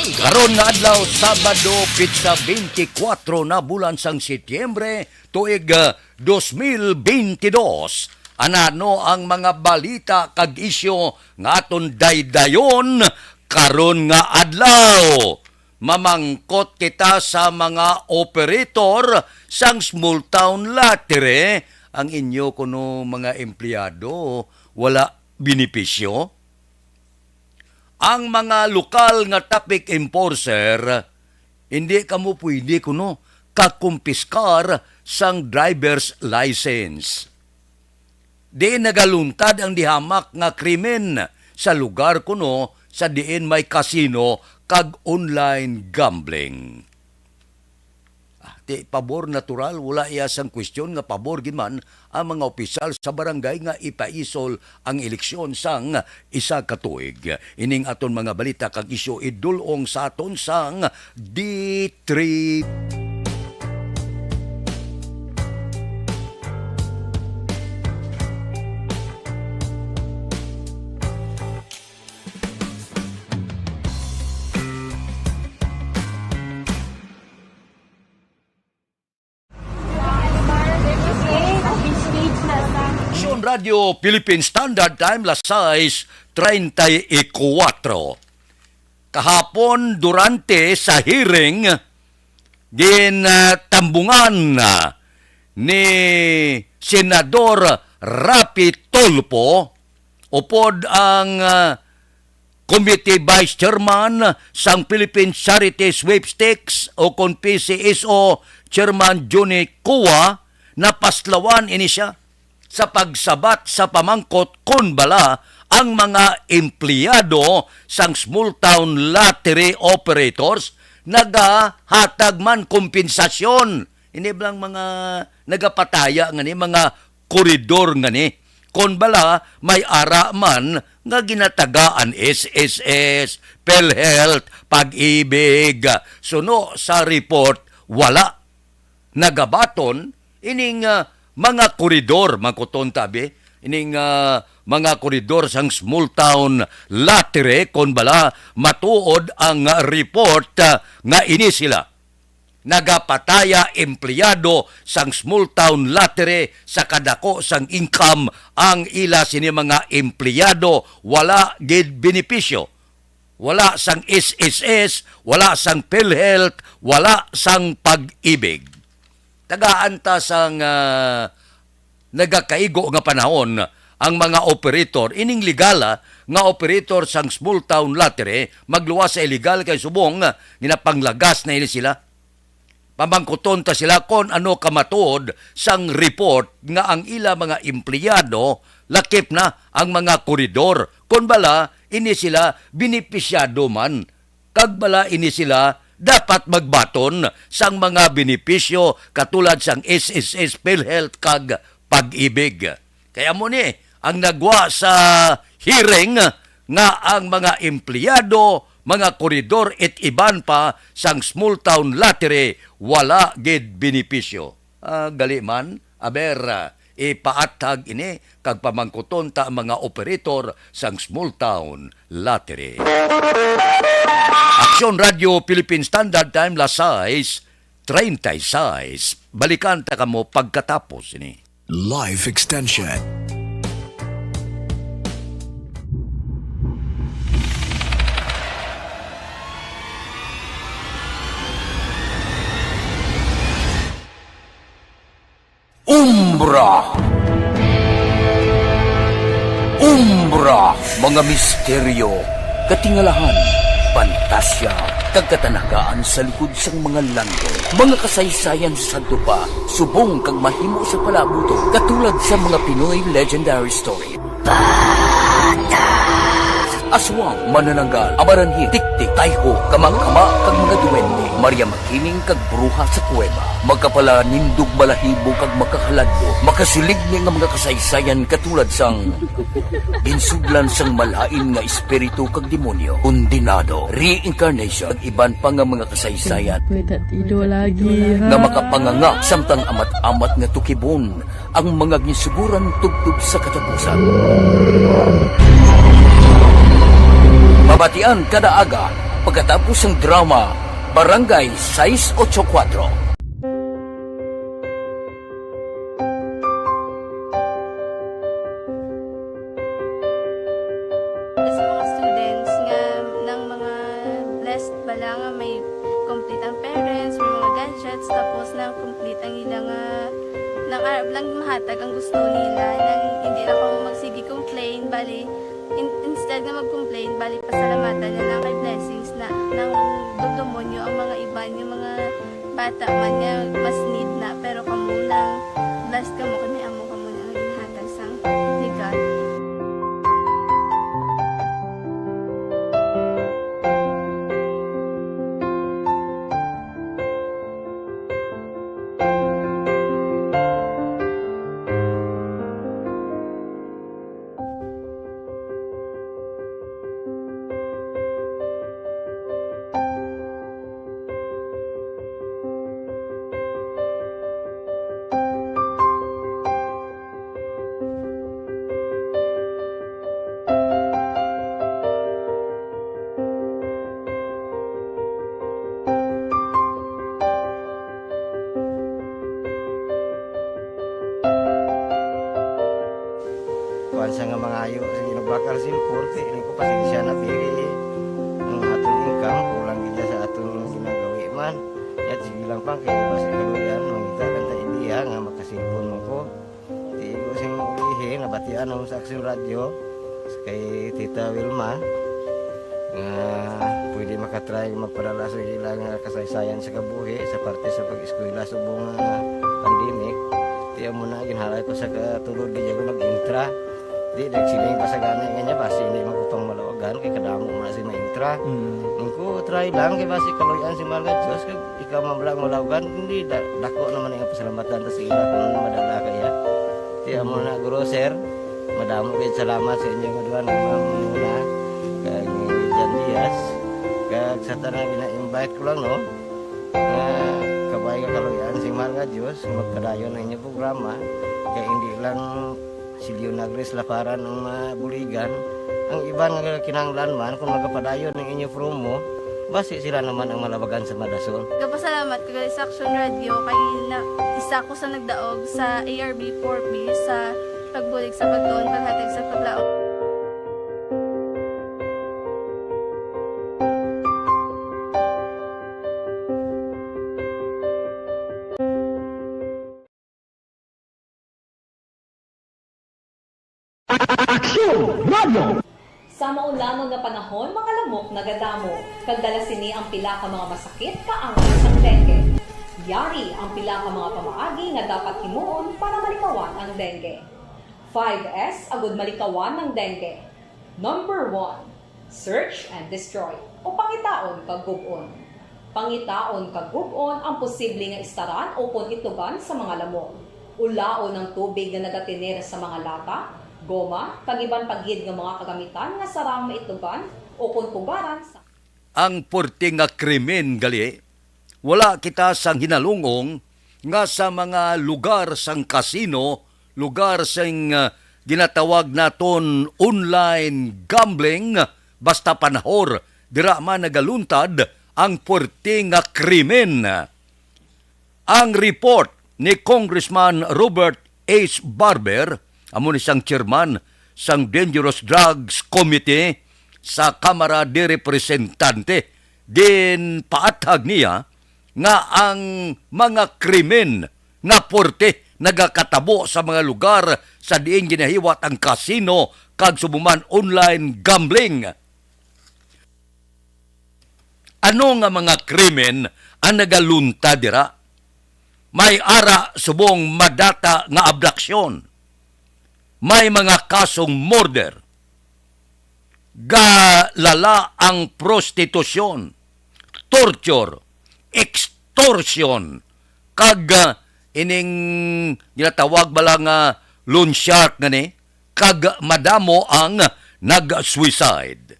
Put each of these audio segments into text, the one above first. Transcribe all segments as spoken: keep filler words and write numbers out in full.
Karon nga adlaw, Sabado, pitsa twenty-four na bulan sang Setyembre, tuig, ah, dos mil twenty-two. Anano ang mga balita kag isyu nga aton daydayon karon nga adlaw? Mamangkot kita sa mga operator sang small town lottery. Ang inyo kuno mga empleyado wala benepisyo? Ang mga lokal nga traffic enforcer, hindi kamo pwede kuno kakumpiskar sang driver's license. Di nagaluntad ang dihamak nga krimen sa lugar kuno sa diin may casino kag online gambling. Ah, ti pabor natural, wala iya sang kwestiyon nga pabor gid man ang mga opisyal sa barangay nga ipaisol ang eleksyon sang isa ka tuig. Ining aton mga balita kag isyu idul-ong sa aton sang D three. Aksyon Radio Philippine Standard Time, las sais treinta y cuatro. Kahapon, durante sa hearing, ginatambungan ni Senador Raffy Tulfo, upod ang, ah, Committee Vice Chairman sang Philippine Charity Sweepstakes o kon P C S O Chairman Johnny Cua, napaslawan ini siya sa pagsabat sa pamangkot kon bala ang mga empleyado sang small town lottery operators nagahatag man kompensasyon. Ini bala ang mga nagapataya nga ni mga koridor nga ni. Kon bala, may ara man nga ginatagaan S S S, PhilHealth, Pag-ibig. Suno sa report, wala nagabaton ining, ah, mga koridor, mangkuton tabi, ining, ah, mga koridor sang small town lottery, kon bala matuod ang report, ah, nga ini sila nagapataya empleyado sang small town lottery sa kadako sang income ang ila sini mga empleyado, wala gid benepisyo, wala sang S S S, wala sang PhilHealth, wala sang Pag-ibig. Tagaan ta sang, ah, nagakaigo nga panahon ang mga operator, ining legal, ah, nga operator sang small town lottery, magluwas sa illegal kay subong, ah, ginapanglagas na ini sila. Pamangkuton ta sila kon ano kamatuod sang report nga ang ila mga empleyado, lakip na ang mga koridor, kon bala ini sila benepisyado man, kag bala ini sila dapat magbaton sang mga benepisyo katulad sang S S S, PhilHealth, kag Pag-ibig. Kay amo ni ang nagwa sa hearing nga ang mga empleyado, mga koridor, it iban pa sang small town lottery wala gid benepisyo. Ah, gali man, aber, ah, ipaathag ini kag pamangkuton ta ang mga operator sang small town lottery. Aksyon Radio Philippine Standard Time, las sais treinta y seis. Balikan ta kamo pagkatapos ini. Life Extension. Umbra. Umbra, mga misteryo, katingalahan, pantasya, kag katanagaan sa likod sang mga landong. Mga kasaysayan sa sadto pa, subong kag mahimo sa palabuton, katulad sa mga Pinoy legendary story. Aswang, manananggal, amaranhil, tiktik, tayho, kamakama, kag mga duwende, Maria Makiling, kag bruha sa kuweba. Makapalanindog balahibo kag makahaladlo, makasiligni nga mga kasaysayan katulad sang ginsudlan sang malain nga espiritu kag demonyo, kondenado, reincarnation, kag iban pa nga mga kasaysayan Pwede tido lagi, ha? nga makapanganga samtang amat-amat nga tukibon ang mga ginsuguran tubtob sa katapusan. Mabatian kada aga, Pagkatapos ng drama, Barangay sais ocho kuwatro. Sa mga students nga ng mga blessed bala nga may complete ang parents, may mga gadgets, tapos na complete ang ila nga nang arab lang mahatag ang gusto nila, nang hindi lang kamo magsige complain, bali, in-, instead nga mag-complain, bali, pasalamatan na lang kay blessings na nang dumdumon nyo ang mga iban, yung mga bata man nga mas need na, pero kamo lang, blessed kamo kay may amo kamo nga ginhatag sang legal. Kuwan siya nga mangayo, sige, nagbakal sin korte, ini ko, pasensya na, biri. Ang aton income, kulang gid sa aton ginagawi man. Yat, sige lang, pang, kay basi kaluyan, mangita lang ta ideya nga makasilpon man ko. Di ko sing ulihi, nabatian ako sa Aksyon Radyo, kay Tita Wilma, nga pwede makatry magpadala sa ila nga kasaysayan sa kabuhi sa parte sa pag-eskwela subong nga pandemic. Ti amo na, ginhalay ko sa katulod, di ako nag-intra. Di, nagsiling pa sa gani nga niya, basi hindi man ko pang malawagan, kay kadamo man si maintra. Mm. Ang ko, try lang, kay basi kaluyan si mahal nga Diyos, kag ikaw man lang malawagan, hindi, da-, dako naman ang pasalamatan ta sa ila kung madala kaya. Ti amo na, guro, sir, madamo gid salamat sa inyo nga duha nga mga muna, kag ni Jan Diaz, kag sa tanan gina-invite ko lang, no, nga kabay nga kaluyan sing mahal nga Dios, nga magpadayon ang inyong programa, kay hindi lang si Leonagris Laparan ang mabuligan, ang iban nga kinahanglan man, kung magapadayon ang inyong promo, basi sila naman ang malabagan sa madason. Gapasalamat ko gali sa Aksyon Radyo kay na, isa ko sa nagdaog sa A R B four B sa pagbulig sa pagtuon, paghatag sa paglaom. Aksyon Radio. Sa maulanon nga panahon, mga lamok nagadamo, kag dala sini ang pila ka mga masakit kaangay sang dengue. Yari ang pila ka mga pamaagi nga dapat himuon para malikawan ang dengue. Five S agud malikawan ang dengue. Number one, search and destroy, o pangitaon kag gub-on. Pangitaon kag gub-on ang posible nga istaran ukon itlogan sa mga lamok. Ulaon ang tubig nga nagatener sa mga lata, goma, kag iban pa gid nga mga kagamitan nga sarang maitlogan ukon pugaran sa Ang puwerte nga krimen gali, wala kita sang hinalungong nga sa mga lugar sang kasino, lugar sing, ah, ginatawag naton online gambling, basta panahor, dira man nagaluntad ang puwerte nga krimen. Ang report ni Congressman Robert H. Barber, amo ni sang chairman sang Dangerous Drugs Committee sa Kamara de Representante, ginpaathag niya nga ang mga krimen nga puwerte nagakatabo sa mga lugar sa diin ginahiwat ang kasino kag subong man online gambling. Ano nga mga krimen ang nagalunta dira? May ara subong madata nga abduction. May mga kasong murder. Galala ang prostitusyon, torture, extortion, kag, ah, ining ginatawag bala nga loan shark ngani, kag madamo ang nag-suicide.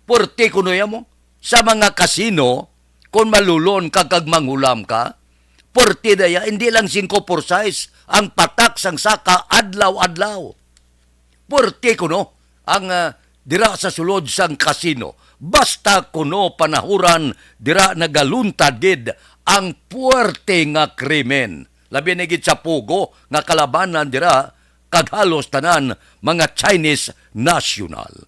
Puwerte kuno ya mo sa mga kasino, kon malulon ka kag manghulam ka, puwerte daya, hindi lang singko por sais ang patak sang saka adlaw-adlaw. Puwerte kuno ang, ah, dira sa sulod sang kasino. Basta kuno panahuran, dira nagaluntad gid ang puwerte nga krimen, labi na gid sa Pogo nga kalabanan dira kag halos tanan mga Chinese national.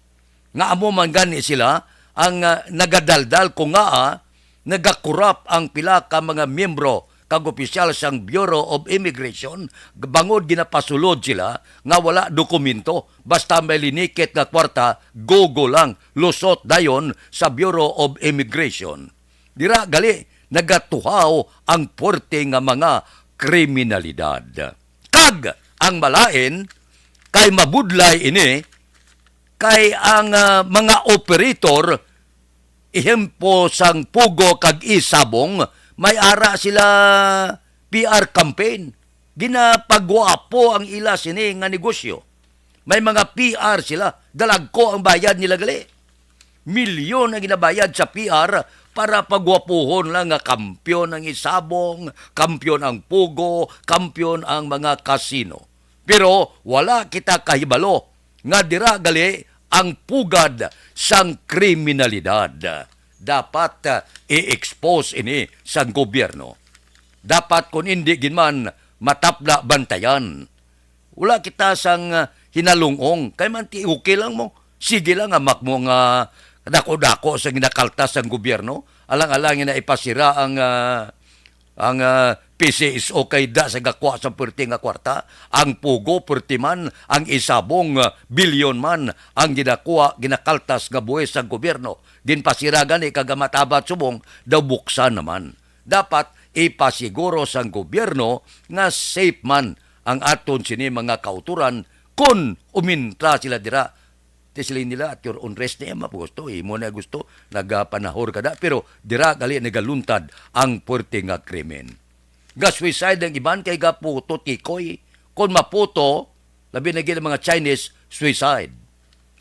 Nga amo man gani sila ang, ah, nagadaldal kung ngaa nagakurap ang pila ka mga miyembro kag opisyal sang Bureau of Immigration, bangod ginapasulod sila nga wala dokumento, basta may linikit nga kwarta, go-go lang, lusot dayon sa Bureau of Immigration. Dira gali nagatuhaw ang puwerte nga mga kriminalidad. Kag ang malain, kay mabudlay ini, kay ang, ah, mga operator, ihempo sang Pogo kag Isabong, may ara sila P R campaign. Ginapagwapo ang ila sini nga negosyo. May mga P R sila, dalagko ang bayad nila gali. Milyon ang ginabayad sa P R para pagwapuhon lang nga kampiyon ang Isabong, kampiyon ang Pogo, kampiyon ang mga kasino. Pero wala kita kahibalo nga dira gali ang pugad sang kriminalidad. Dapat, ah, i-expose ini sang gobyerno. Dapat, kun indi gid man, matapda bantayan. Wala kita sang, ah, hinalungong. Kay man ti okay lang mo. Sige lang, amak mo nga dako-dako sa ginakaltas sang gobyerno. Alang-alang na ipasira ang, ah, ang, ah, P C S O kay da sa gakwa sa perti nga kwarta. Ang Pogo, perti man, ang Isabong, ah, bilyon man ang ginakwa, ginakaltas nga buhis sang gobyerno. Ginpasira gani kag ang Matabat subong daw buksan naman. Dapat ipasiguro sang gobyerno nga safe man ang aton sini mga kauturan kon umintra sila dira. Ti siling nila, at your own risk niya, magusto, imo na gusto, nagapanahor ka na, pero dira gali nagaluntad ang puwerte nga krimen. Ga-suicide ang iban kay gaputo tikoy. Kon maputo, labi na gid ang mga Chinese, suicide.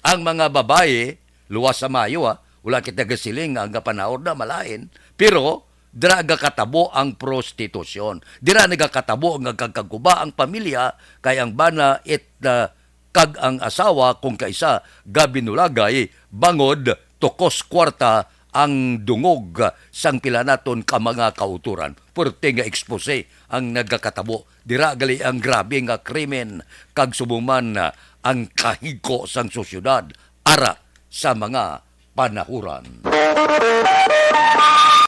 Ang mga babayi, luwas sa maayo, ha, wala kita gasiling nga ang gapanahor na malain, pero dira gakatabo ang prostitusyon. Dira nagakatabo ang nagkakaguba ang pamilya, kay ang bana it, ah, kag ang asawa kung kaisa gabinulagay bangod tukos kwarta ang dungog sang pila naton ka mga kauturan. Puwerte nga expose ang nagakatabo. Dira gali ang grabe nga krimen kag subong man, ah, ang kahigko sang sosyedad ara sa mga panahuran.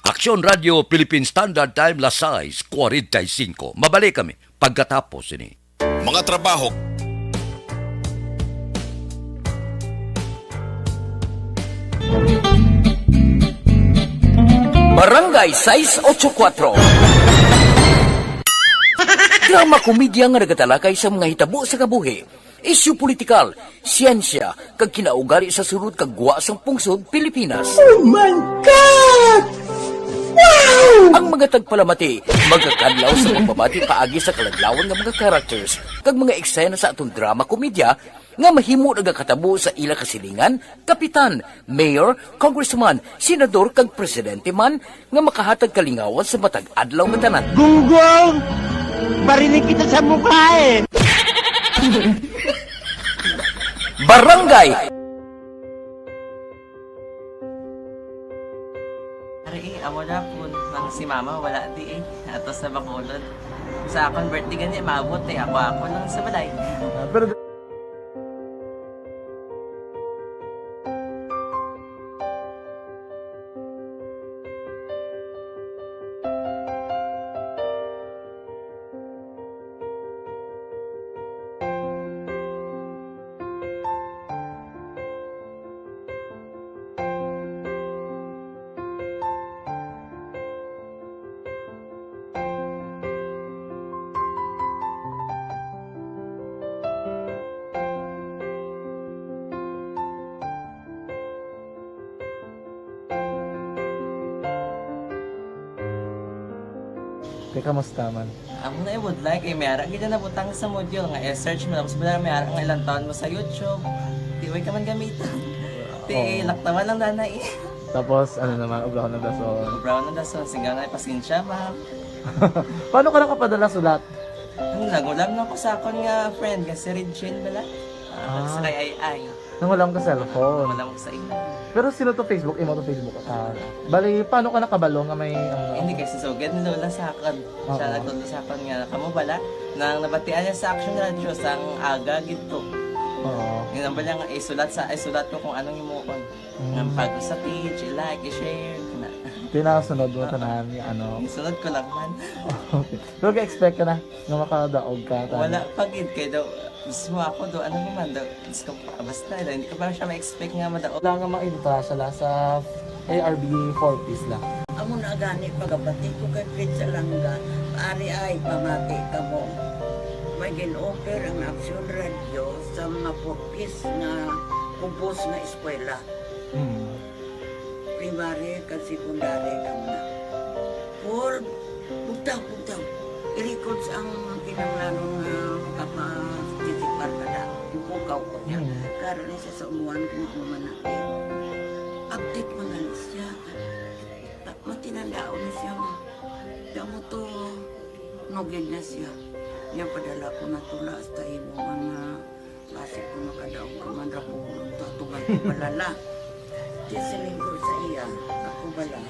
Aksyon Radio Philippine Standard Time, las sais cuarenta y cinco. Mabalik kami pagkatapos ini. Mga trabaho. Barangay sais ocho kuatro. Drama komedya nga nagatalakay sa mga hitabo sa kabuhi, isyu politikal, siyensya, kag kinaugali sa sulod kag gwa sang pungsod Pilipinas. Oh my God! Wow! Ang mga tagpalamati magakadlaw sa pagbabati paagi sa kaladlawan nga mga characters kag mga eksena sa aton drama komedya nga mahimo nagakatabo sa ila kasilingan, kapitan, mayor, congressman, senador, kag presidente man nga makahatag kalingawan sa matag adlaw nga tanan. Gunggong! Barinig kita sa mukha eh! Barangay! Ari, eh, amo na po. Ang si mama wala di eh. Ato sa Bacolod. Sa akon birthday gani, maabot eh. Ako, ako lang sa balay. Ah, pero Te, kamusta man? Amo na, eh, would like, eh, may ara gid na nabutang sa module nga i-search mo, tapos wala, may ara nga ilang taon mo sa YouTube. Di, way ka man gamiton. Ti, oo, laktawan lang dana, eh. Tapos, ano naman, obrahon ng dason. Obrahon ng dason, singga nga, pasensya, ma'am. Paano ka nakapadala sulat? Ano, nagulam na ko sa akon nga friend, nga si Regine bala. Ah, ah, sa kay Ay Ay. Nang wala ka cellphone. Wala ko sa imo. Pero sino to Facebook? Imo to Facebook? Ah, bali, paano ka nakabalo nga may, ano? Hindi, kay si Sugad ni Lola sa akon. Siya Oo. Nagtudlo sa akon nga, kamo bala, nang nabatian niya sa Action Radio, sang aga gid to. Oo. Yun ang bala nga, isulat sa, isulat ko kung anong imuon. Mm. Nga pag sa page, i-like, i-share, na. Tinasunod mo Oo. Tanan nga, ano? Isunod ko lang man. Okay. Pero ga-expect ka na nga makadaog ka, tanan? Wala pa gid, kay daw, mismo ako daw, ano naman daw, Diyos ko, basta, hindi ko pa siya ma-expect nga madaog. Wala nga maintra sila sa A R B four Ps lang. Amo na gani, pagabati ko kay Fred Salanga, ari ay, pamati ka mo. May gin-offer ang Action Radio sa mga four Ps nga kubos nga eskwela. Hmm. Primary kag secondary lang na. Paul, bugtaw, bugtaw. I-records ang kinahanglanon nga makapatisipar ka na. Ipukaw ko niya. Hmm. Karon ni siya sa umuan kung ano man na. Update mo na lang siya. Ta-, matinandaon na siya. Damo to, nugid na siya. Niya padala ko na tula hasta imo mga Basi ko makadaog ka man ra ko, tatuman ko balala. Di siling ko sa iya, ako bala.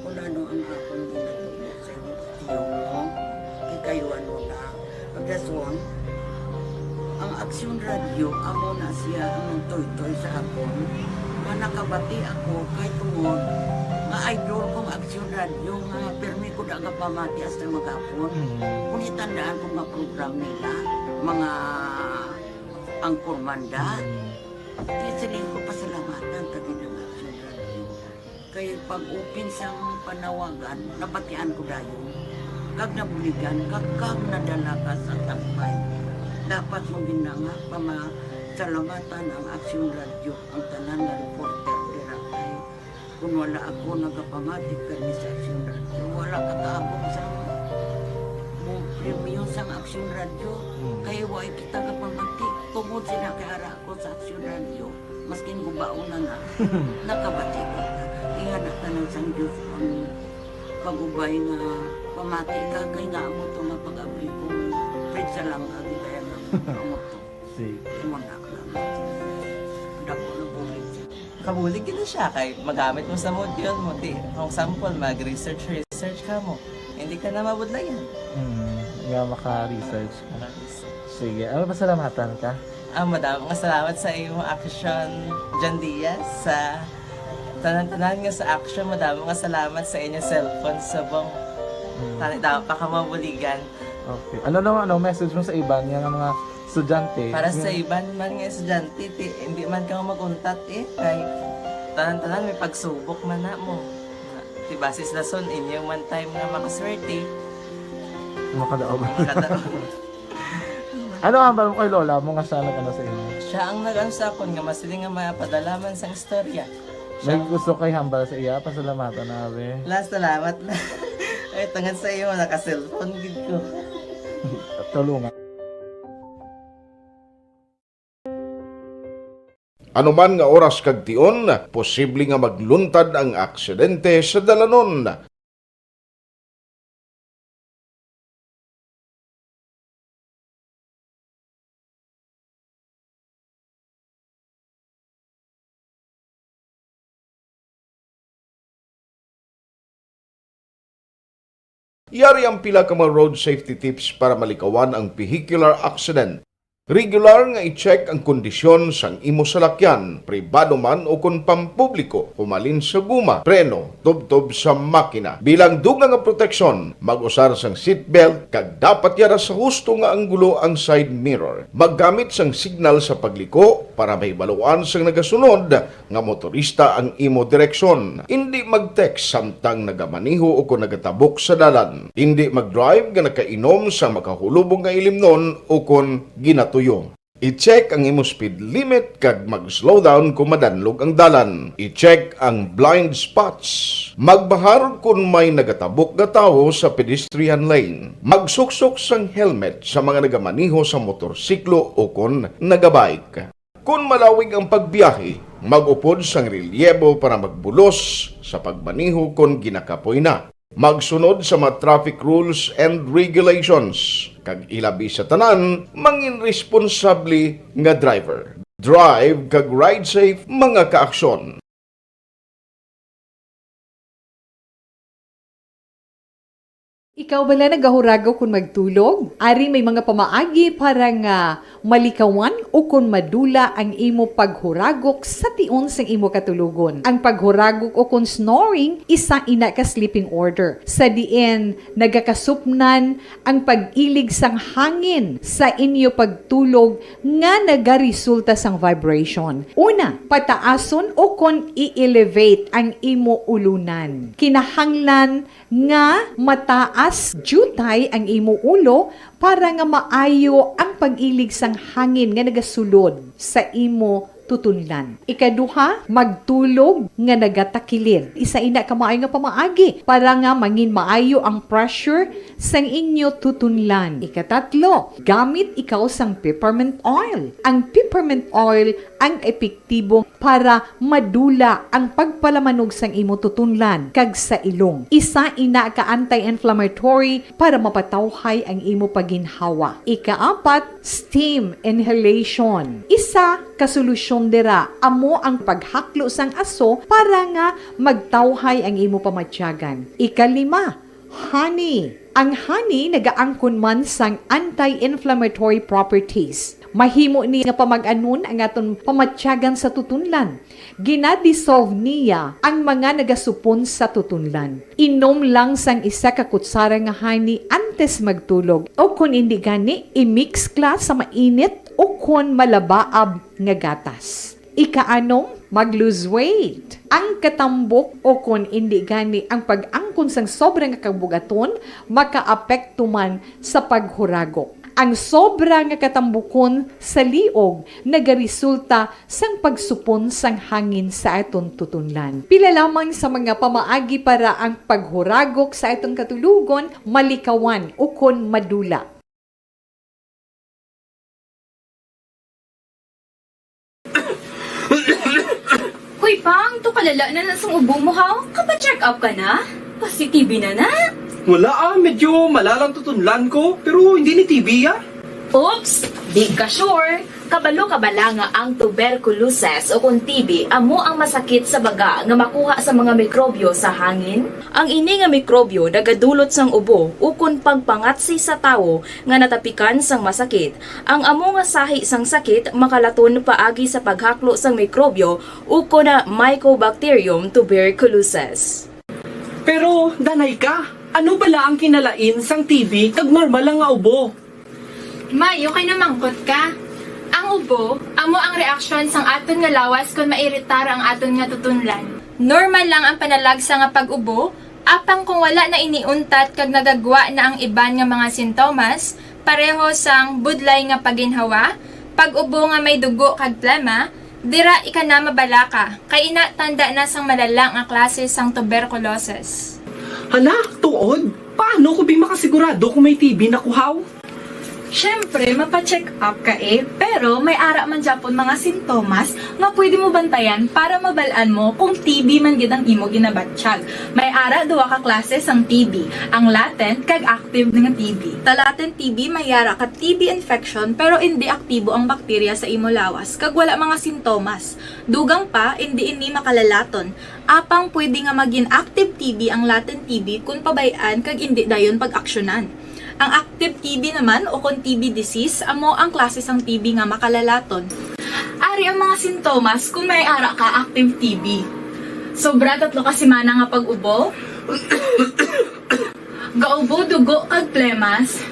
Kung ano ang akong ginatubo sa imo, tiyo mo, kay kayo ano na. Pagdason, ang Aksyon Radio, amo na siya ang nagtoytoy sa akon. Nga nakabati ako, kay tungod, nga idol kong Aksyon Radio, nga permi ko daga pamati hasta maghapon. Mm. Kung itandaan ko nga program nila, mga Ang Kurmanda, Mm. di siling ko pasalamatan ta gid ang Action Radio. Kay pag-open sang panawagan, nabatian ko dayon. Kag nabuligan, kag, kag nadala ka sa tambay. Dapat mo gid na nga pamasalamatan ang Action Radio, ang tanan nga reporter dira kay Kung wala ako nagapamati kani sa Aksyon Radio, wala ka kaabot sa mo premyo sang Aksyon Radio. Hmm. Kay wa kita gapamati. Tungod sila kay ara ako sa Aksyon Radio, maskin gubaon na na, nakabati ko na. Ingana tanan sang Diyos ang pag-ubay nga pamati ka, kay nga amo to nga pag-abri ko, Fred Salanga, gid kaya nga amo to. Sige. Imo na lang. Dako na bulig. Kabulig gid na siya kay magamit mo sa module mo. Di, kung sample, mag-research, research ka mo. Hindi ka na mabudlayan. Hmm, nga maka-research ka. Maka-research. Sige, ano, pasalamatan ka? Ah, madamo nga salamat sa imo Action, John Diaz, sa tanan-tanan nga sa Action. Madamo nga salamat sa inyo cellphone subong. Hmm. Tani daw pa ka mabuligan. Okay. Ano naman, ano, message mo sa iban nga mga estudyante? Para sa Nga iban man nga estudyante, ti, hindi man ka mag-untat eh. Kay tanan-tanan may pagsubok man na mo. Ti basis lason, inyo man time nga makaswerte. Makadaog. Makadaog. Ano hambal mo kay lola mo nga siya nag-ano sa imo? Siya ang nag-ano sa akon nga masiling nga mapadala man sang istorya. May Siya gusto kay hambal sa iya, pasalamatan na, be. La, salamat na. Ay, tungod sa iyo, naka-cellphone gid ko. Tulungan. Anuman nga oras kag tion, posible nga magluntad ang aksidente sa dalanon. Yari ang pila ka mga road safety tips para malikawan ang vehicular accident. Regular nga i-check ang kondisyon sang imo salakyan, pribado man o kon pampubliko, humalin sa guma, preno, tubtob sa makina. Bilang dugang nga proteksyon, mag-usar sang seatbelt kag dapat yara sa husto nga anggulo ang side mirror. Maggamit sang signal sa pagliko para mahibaluan sang nagasunod nga motorista ang imo direksyon. Indi mag-text samtang nagamaneho o kon nagatabok sa dalan. Indi mag-drive nga nakainom sa makahulubong nga ilimnon o kon ginatuyo. I-check ang imo speed limit kag mag-slow down kon madanlog ang dalan. I-check ang blind spots. Magbahar kon may nagatabok nga tawo sa pedestrian lane. Magsuksok sang helmet sa mga nagamaneho sa motorsiklo o kon nagabike. Kon malawig ang pagbiyahe, mag-upod sang relyebo para magbulos sa pagmaneho kon ginakapoy na. Magsunod sa mga traffic rules and regulations, kag ilabi sa tanan, mangin responsable nga driver. Drive kag ride safe, mga kaaksyon. Ikaw bala nagahuragok kon magtulog? Ari may mga pamaagi para nga malikawan ukon madula ang imo paghuragok sa tion sang imo katulogon. Ang paghuragok ukon snoring, isa ina ka sleeping order, sa diin nagakasupnan ang pag-ilig sang hangin sa inyo pagtulog nga nagaresulta sang vibration. Una, pataason ukon i-elevate ang imo ulunan. Kinahanglan nga mataas diutay ang imo ulo para nga maayo ang pag-ilig sang hangin nga nagasulod sa imo tutunlan. Ikaduha, magtulog nga nagatakilid. Isa ina ka maayo nga pamaagi para nga mangin maayo ang pressure sang inyo tutunlan. Ikatatlo, gamit ikaw sang peppermint oil. Ang peppermint oil ang epektibo para madula ang pagpalamanog sang imo tutunlan kag sa ilong. Isa ina ka anti-inflammatory para mapatawhay ang imo paginhawa. Ikaapat, steam inhalation. Isa ka solusyon dira amo ang paghaklo sang aso para nga magtawhay ang imo pamatyagan. Ikalima, honey. Ang honey nagaangkon man sang anti-inflammatory properties. Mahimo ni nga pamag-anon ang aton pamatyagan sa tutunlan. Ginadissolve niya ang mga nagasupon sa tutunlan. Inom lang sang isa ka kutsara nga honey antes magtulog, o kon indi gani, i-mix kla sa mainit o kon malabaab nga gatas. Ikaanom, mag-lose weight. Ang katambok o kon indi gani ang pag-angkon sang sobra nga kabugaton makaapekto man sa paghuragok. Ang sobra nga katambukon sa liog nagaresulta sang pagsupon sang hangin sa aton tutunlan. Pila lamang sa mga pamaagi para ang paghuragok sa aton katulogon malikawan ukon madula. Hoy, Pang, to kalala na na sang ubo mo, ha? Kapa-check up ka na? Kasi T B na na. Wala, ah, medyo malalang tutunlan ko, pero hindi ni T B, ah. Oops, di ka sure. Kabalo ka bala nga ang tuberculosis o kon T B amo ang masakit sa baga nga makuha sa mga mikrobyo sa hangin? Ang ini nga mikrobyo nagadulot sang ubo ukon pagpangatsi sa tawo nga natapikan sang masakit. Ang amo nga sahi sang sakit makalaton paagi sa paghaklo sang mikrobyo ukon na Mycobacterium tuberculosis. Pero, danay ka, ano bala ang kinalain sang T B kag normal lang nga ubo? May, okay na mangkot ka. Ang ubo, amo ang reaksyon sang aton nga lawas kon mairitar ang aton nga tutunlan. Normal lang ang panalagsa nga pag-ubo, apang kung wala na ini untat kag nagagwa na ang iban nga mga sintomas, pareho sang budlay nga paginhawa, pag-ubo nga may dugo kag plema, dira ika na mabalaka, kay ina tanda na sang malala nga klase sang tuberculosis. Hala, tuod? Paano ko bi makasigurado kung may T B na kuhaw? Siyempre, mapa-check up ka eh. Pero may ara man gyapon mga sintomas nga pwede mo bantayan para mabal-an mo kung T B man gid ang imo ginabatyag. May ara duha ka klase sang T B, ang latent kag active nga T B. Sa latent T B, may ara ka T B infection pero indi aktibo ang bakterya sa imo lawas kag wala mga sintomas. Dugang pa, indi ini makalalaton. Apang pwede nga magin active T B ang latent T B kon pabay-an kag indi dayon pag-aksyonan. Ang active T B naman o kon T B disease amo ang klase sang T B nga makalalaton. Ari ang mga sintomas kon may ara ka active T B. Sobra tatlo ka semana nga pag-ubo. Gaubo, dugo, kag plemas.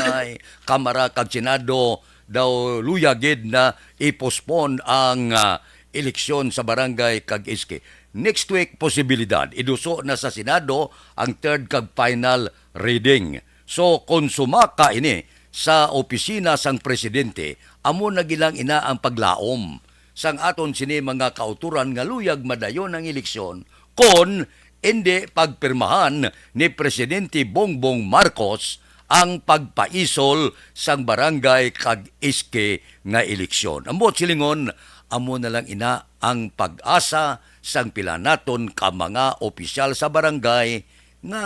Ay, Kamara kag Senado daw luya gid na i-postpone ang, ah, eleksyon sa barangay kag S K. Next week, posibilidad, iduso na sa Senado ang third kag final reading. So, kon sumaka ini sa opisina sang presidente, amo na gilang ina ang paglaom sang aton sini mga kauturan nga luyag madayon ang eleksyon kon indi pagpirmahan ni Presidente Bongbong Marcos ang pagpaisol sang barangay kag S K nga eleksyon. Ang buot silingon, amo na lang ina ang pag-asa sang pila naton ka mga opisyal sa barangay nga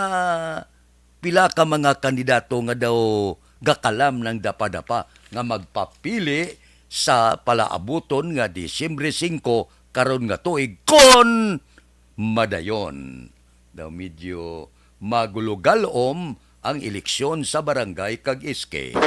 pila ka mga kandidato nga daw gakalam ng dapadapa nga magpapili sa palaabuton nga Disyembre singko karon nga tuig kon madayon. Daw medyo magulugalom ang eleksyon sa barangay kag S K.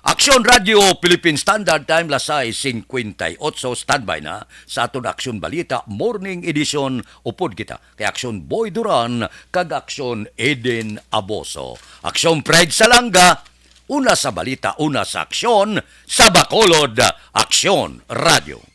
Aksyon Radio Philippine Standard Time, las sais cincuenta y ocho, standby na sa aton Aksyon Balita Morning Edition. Upod kita kay Aksyon Boy Duran kag Aksyon Eden Aboso. Aksyon Fred Salanga, una sa balita, una sa aksyon, sa Bacolod, Aksyon Radio.